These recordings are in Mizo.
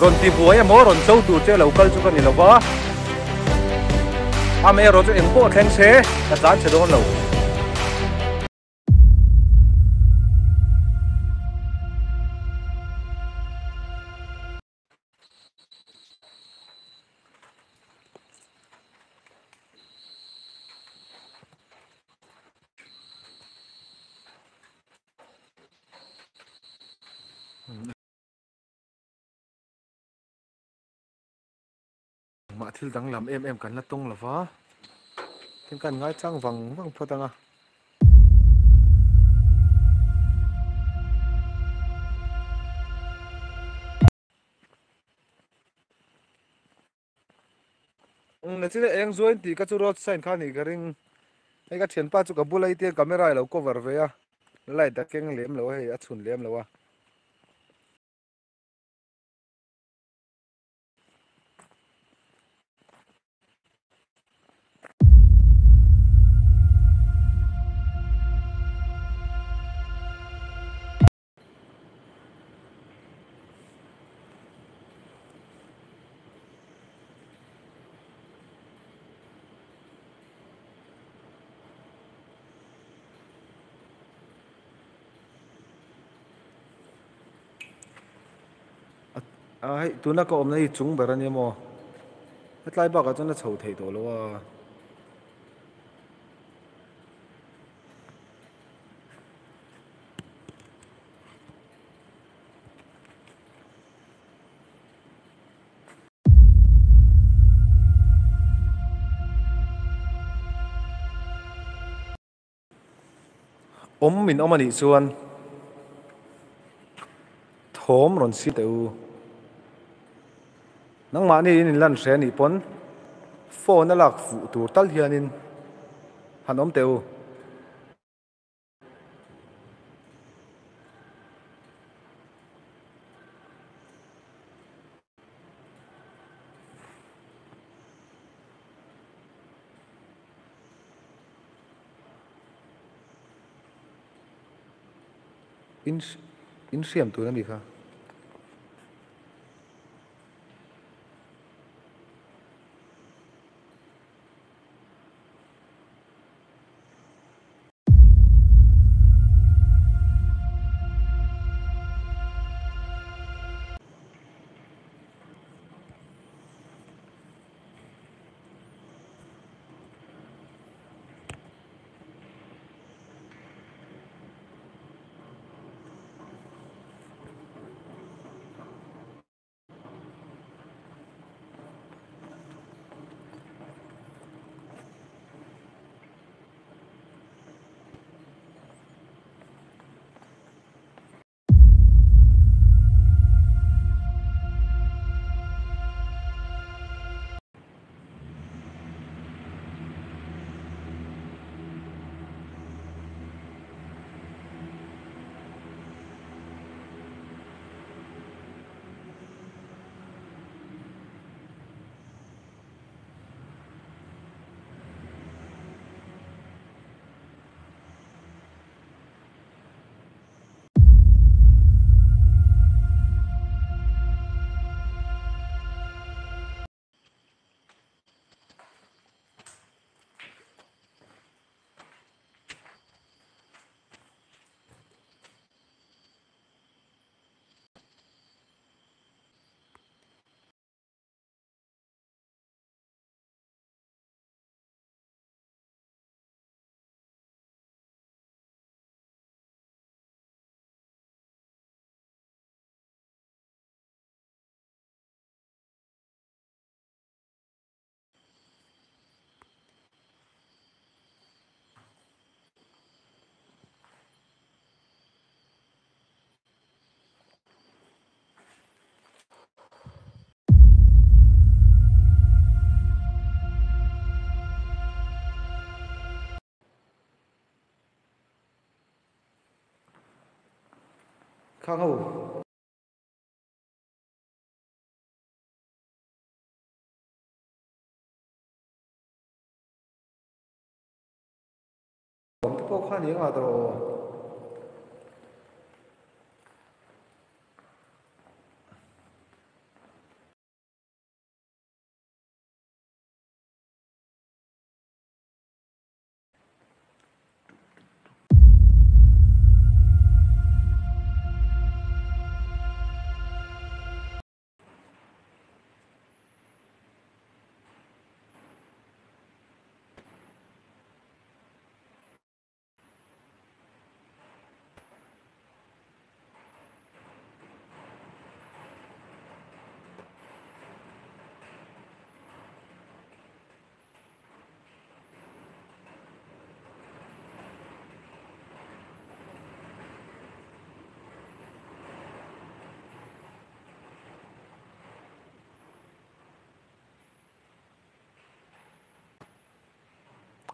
Rawn ti buai emaw rawn cho tur che lo kal chu ka ni lo va, amaherawh chu engpawh thleng se ka tlan chhe dawn lo. Mah thil danglam em em kan la tawng lo va, tin kan ngaichang vang vang phawt ang a. Nachin eng zuain tih ka chu road sign kha nih ka ring. Hei ka thianpa chu ka bula i tiang camera i lo cover ve a, light a keng lem lo a hei a chhun lem lo a. A hei tuna ka awmna hi chung ber a nia maw hetlai bakah chuan a chho theih tawh lo a. Awm min awm a nih chuan thawm rawn si teh u. Nangmahni in inlan hre a nih pawn phone a lak fuh tur tal hianin han awm teh u. In hriam tur a ni kha. Khang ho. Awm te pawh kha ni anga tawh aw.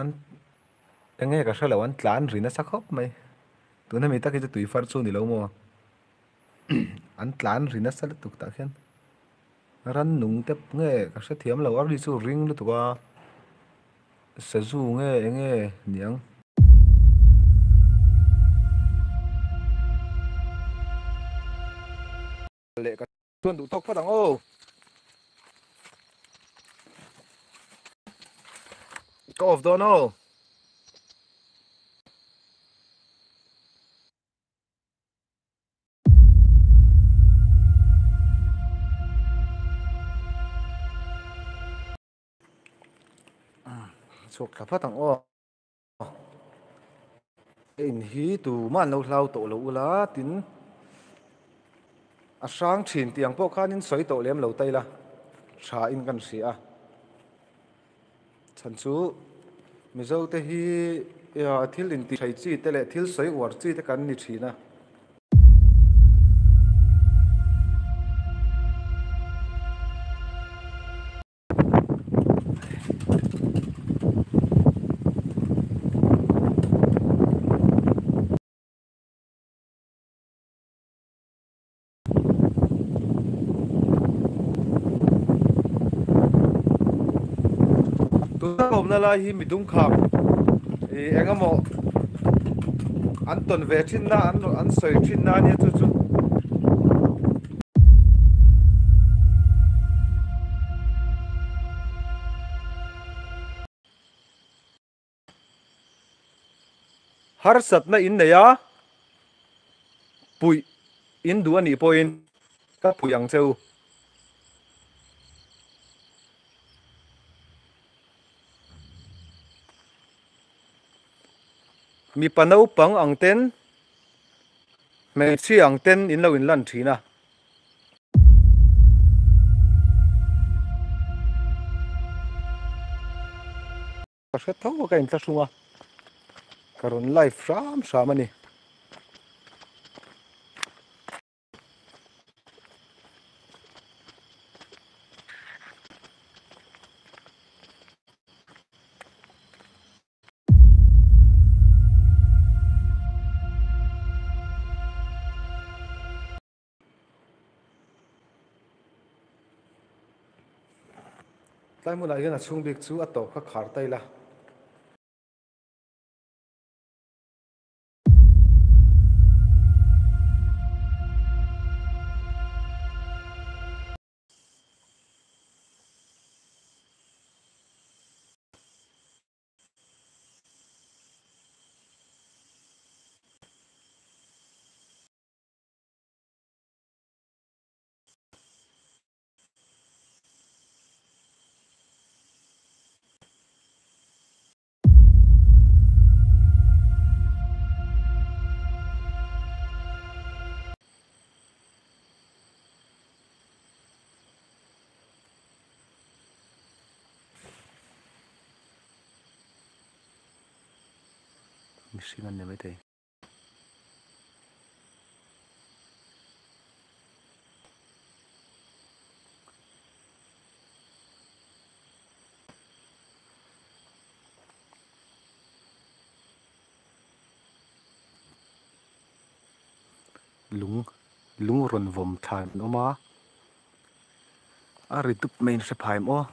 An eng nge ka hrelo an tlan ri nasa khawp mai tuna mi tak hi chu tui far chu ni lo maw an tlan ri nasa lutuk tah khian rannung te nge ka hrethiam lo a ri chu ring lutuk a sazu nge eng nge niang. Leh ka chuan duh tawk phawt ang aw. Ka off dawn aw. Chhuak thla phawt ang aw. In hi tumah an lo hlau tawh lo ula tin a hrang thin tih ang pawh khanin sawi tawh lem lo ta ila tha in kan hria a chhan chu Mizo te hi thil intih thei chi te leh thil sawi uar chi te kan ni thin a. Tuna awmna lai hi midum kham ih eng emaw an tawn ve thin na an sawi thin na ania chu chu. Harsatna in nei a, puih in duh a nih pawhin ka puih ang che u. Mipa naupang ang ten, hmeichhia ang ten in lo inlan thin a. Ka hre tho a ka inthlahrung a, ka rawn live hram hram a ni. Tlai hmunah hian a chhung bik chu a tawp kha khar ta ila. Mihring an ni maithei. Lung lung rawn vawm thla an awm a a ri dup mai in hre phai em aw.